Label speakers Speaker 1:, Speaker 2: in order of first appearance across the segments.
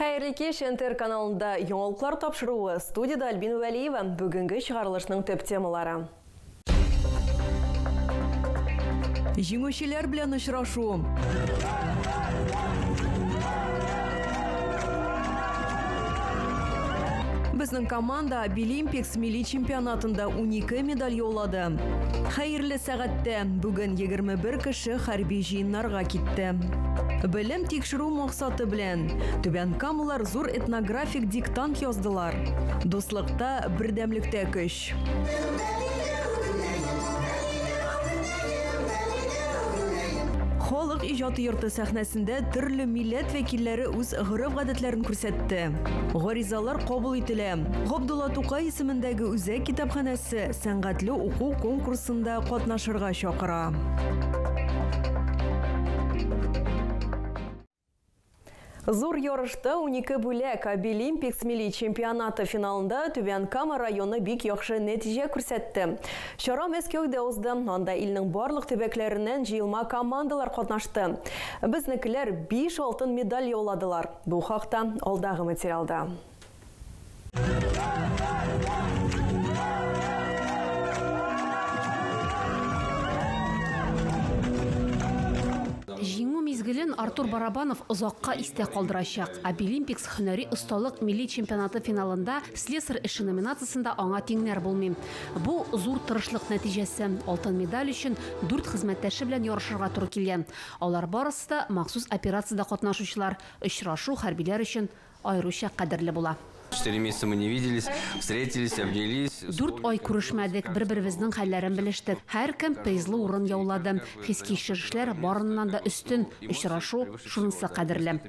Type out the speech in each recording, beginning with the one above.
Speaker 1: Хәерле кич, НТР каналында яңалыклар тапшыруы. Студиядә Альбина Вәлиева. Бүгенге чыгарылышның төп темалары. Җиңүчеләр белән очрашу. Безнең команда Абилимпикс милли чемпионатында 12 медаль яулады. Хәерле сәгатьтә бүген 21 кеше хәрби җыеннарга китте. Белем тикшерү максаты белән Түбән Камалар зур этнографик диктант яздылар. Дуслыкта, бердәмлектә көч. Халык иҗаты йорты сәхнәсендә төрле милләт вәкилләре үз гореф-гадәтләрен күрсәтте. Гаризалар кабул ителә. Габдулла Тукай исемендәге үзәк китапханәсе сәнгатьле уку конкурсында катнашырга чакыра. Зур ярышта 12 бүләк. Абилимпикс милли чемпионаты финалында Түбән Кама районы бик яхшы нәтиҗә күрсәтте. Чара Мәскәүдә узды. Анда илнең барлык төбәкләреннән җыелма командалар катнашты. Безнекеләр 5 алтын медаль яуладылар. Бу хакта алдагы материалда.
Speaker 2: Җиңү мизгелен Артур Барабанов озакка истә калдырачак. Абилимпикс һөнәри осталык милли чемпионаты финалында слесарь эше номинациясендә аңа тиңнәр булмый. Бу зур тырышлык нәтиҗәсе. Алтын медаль өчен дүрт хезмәттәше белән ярышырга туры килгән. Алар барысы да махсус операциядә катнашучылар. Очрашу хәрбиләр өчен аеруча кадерле була.
Speaker 3: Четыре месяца мы не виделись, встретились, обнялись.
Speaker 2: Дүрт ай күрешмәдек, бер-беребезнең хәлләрен белештек. Һәркем призлы урын яулады. Хис-кичерешләр барыннан да өстен, очрашу шунысы кадерле.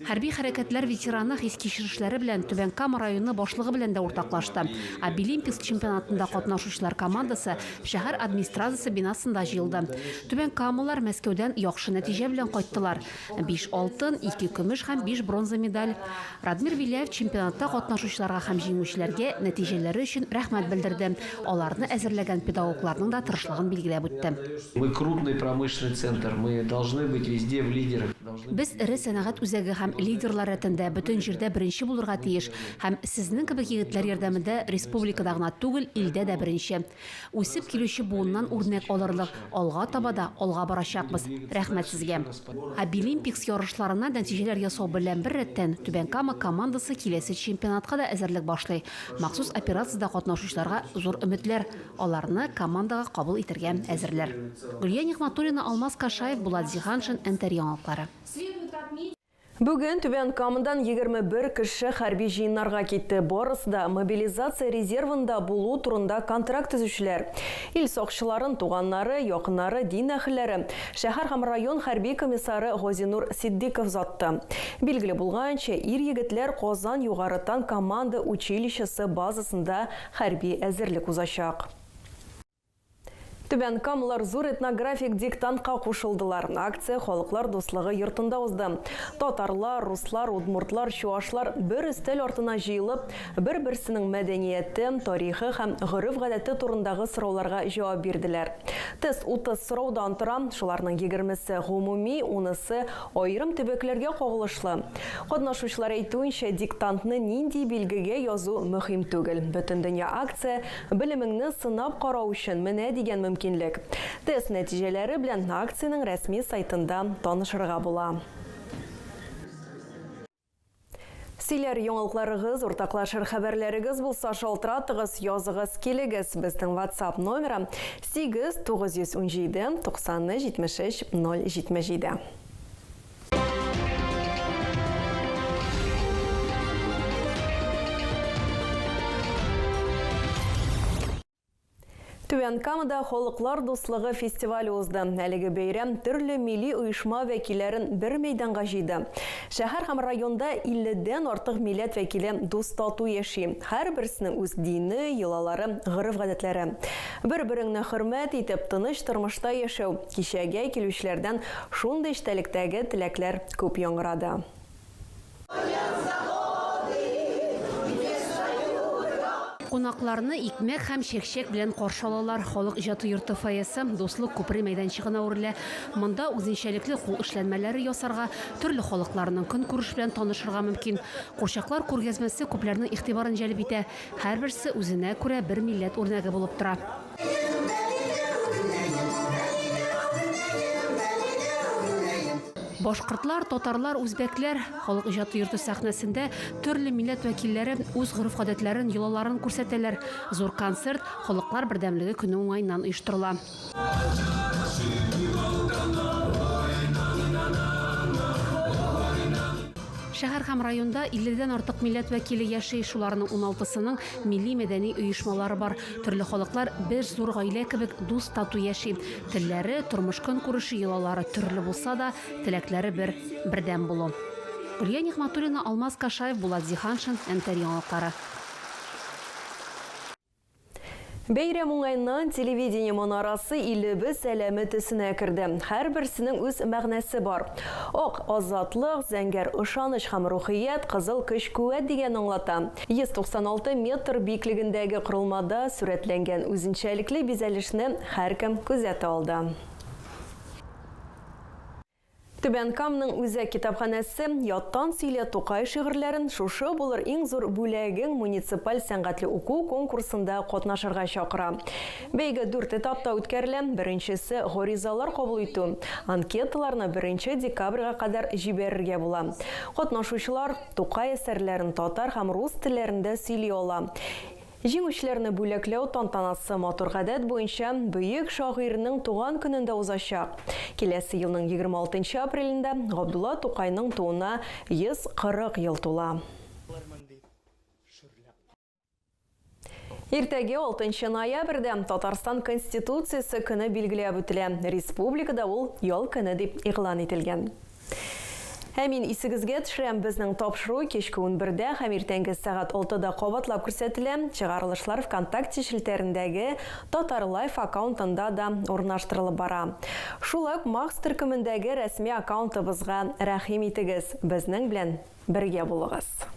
Speaker 2: Хәрби хәрәкәтләр ветераны хис-кичерешләре белән Түбән Кама районы башлыгы белән дә уртаклашты. Абилимпикс чемпионатында катнашучылар командасы шәһәр администрациясе бинасында җыелды. Түбән Камалылар Мәскәүдән яхшы нәтиҗә белән кайттылар. Биш алтын, ике көмеш һәм биш бронза медаль. Радмир Виляев чемпионатта катнашучыларга һәм җиңүчеләргә нәтиҗәләре өчен рәхмәт белдерде, аларны әзерләгән педагогларның да тырышлыгын билгеләп үтте.
Speaker 4: Мы крупный промышленный центр, мы должны быть везде в лидерах.
Speaker 2: Без эре сәнәгать үзәге һәм лидерлар рәтендә, бөтен җирдә беренче булырга тиеш. Һәм сезнең кебек егетләр ярдәмендә республикада гына түгел, илдә дә беренче. Үсеп килүче буыннан үрнәк алырлык, алга таба да алга барачакбыз. Рәхмәт сезгә. Абилимпикс ярышларына нәтиҗәләр ясау белән беррәттән, Түбән Кама командасы киләсе чемпионатка да әзерлек башлый. Махсус операциядә катнашучыларга зур өметләр, аларны командага кабул итәргә әзерләр. Гөлия Нигъмәтуллина, Алмаз Кашаев, Булат Зиһаншин, НТР яңалыклары.
Speaker 1: Бүген Түбән Камадан 21 кеше хәрби җыеннарга китте. Барысы да мобилизация резервында булу турында контракт төзүчеләр. Ил сакчыларын туганнары, якыннары, дин әһелләре, шәһәр һәм район хәрби комиссары Газинур Ситдиков озатты. Билгеле булганча, ир-егетләр Казан югары танк команда училищесы базасында хәрби әзерлек узачак. Түбән Камалар зур этнографик диктантка кушылдылар. Акция Халыклар дуслыгы йортында узды. Татарлар, руслар, удмуртлар, чуашлар бер өстәл артына җыелып, бер-берсенең мәдәнияте, тарихы һәм гореф-гадәте турындагы сорауларга җавап бирделәр. Тест 30 сораудан тора, шуларның егермесе гомуми, унысы аерым төбәкләргә кагылышлы. Катнашучылар әйтүенчә, диктантны нинди билгегә язу мөһим түгел. Бөтендөнья акция Белемеңне сынап карау өчен менә дигән мөмкинлек. Тест нәтиҗәләре белән акциянең рәсми сайтында танышырга була. Сөйләр яңалыкларыгыз, уртаклашыр хәбәрләрегез булса, шалтыратыгыз, языгыз, килегез. Безнең WhatsApp номеры 8 917 90 73 077. Түбән Камада Халыклар дуслыгы фестивале узды. Әлеге бәйрәм төрле милли оешма вәкилләрен бер мәйданга җыйды. Шәһәр һәм районда 50 дән артык милләт вәкиле дус-тату яши. Һәрберсенең үз дине, йолалары, гореф-гадәтләре. Бер-береңне хөрмәт итеп, тыныч тормышта яшәү, кичәгә килүчеләрдән шундый эчтәлектәге теләкләр күп яңгырады.
Speaker 2: Кунакларны икмәк һәм чәкчәк белән каршы алалар. Халык иҗаты йорты фойесы Дуслык күпере мәйданчыгына әверелә. Монда үзенчәлекле кул эшләнмәләре ясарга, төрле халыкларның көнкүреш белән танышырга мөмкин. Курчаклар күргәзмәсе күпләрнең игътибарын җәлеп итә. Һәрберсе үзенә күрә бер милләт үрнәге булып тора. Башкортлар, татарлар, үзбәкләр халык иҗаты йорты сәхнәсендә төрле милләт вәкилләре үз гореф-гадәтләрен, йолаларын күрсәтәләр. Зур концерт Халыклар бердәмлеге көне уңаеннан оештырыла. Шәһәр һәм районда 50 дән артык милләт вәкиле яши, шуларның уналтысының милли-мәдәни оешмалары бар. Төрле халыклар бер зур гаилә кебек дус-тату яши. Телләре, тормыш-көнкүреше, йолалары төрле булса да, теләкләре бер, бердәм булу. Гөлия Нигъмәтуллина, Алмаз Кашаев, Булат Зиһаншин, НТР яңалыклары.
Speaker 1: Бәйрәм уңаеннан телевидение манарасы илебез сәламе төсенә керде. Һәрберсенең үз мәгънәсе бар. Ак, азатлык, зәңгәр, ышаныч һәм рухият, кызыл көч-куәт дигәнне аңлата. 196 метр биеклегендәге корылмада сурәтләнгән үзенчәлекле бизәлешне һәркем күзәтә алды. Түбән Камның үзәк китапханәсе Яттан сөйлә Тукай шигырьләрен, шушы булыр иң зур бүләгең муниципаль сәнгатьле уку конкурсында катнашырга чакыра. Бәйге дүрт этапта үткәрелә. Беренчесе, гаризалар кабул итү. Анкеталарны беренче декабрьгә кадәр җибәрергә була. Катнашучылар Тукай әсәрләрен татар һәм рус телләрендә сөйли ала. Җиңүчеләрне бүләкләү тантанасы матур гадәт буенча бөек шагыйрьнең туган көнендә узачак. Киләсе елның 26 нчы апрелендә Габдулла Тукайның тууына 140 ел тула. Иртәгә, 6 ноябрьдә, Татарстан Конституциясе көне билгеләп үтелә. Республикада ул ял көне дип игълан ителгән. Ә мин исегезгә төшерәм, безнең тапшыру кичке унбердә һәм иртәнге сәгать алтыда кабатлап күрсәтелә. Чыгарылышлар ВКонтакте челтәрендәге Татар Лайф аккаунтында да урнаштырылып бара. Шулай ук Макс төркемендәге рәсми аккаунтыбызга рәхим итегез, безнең белән бергә булыгыз.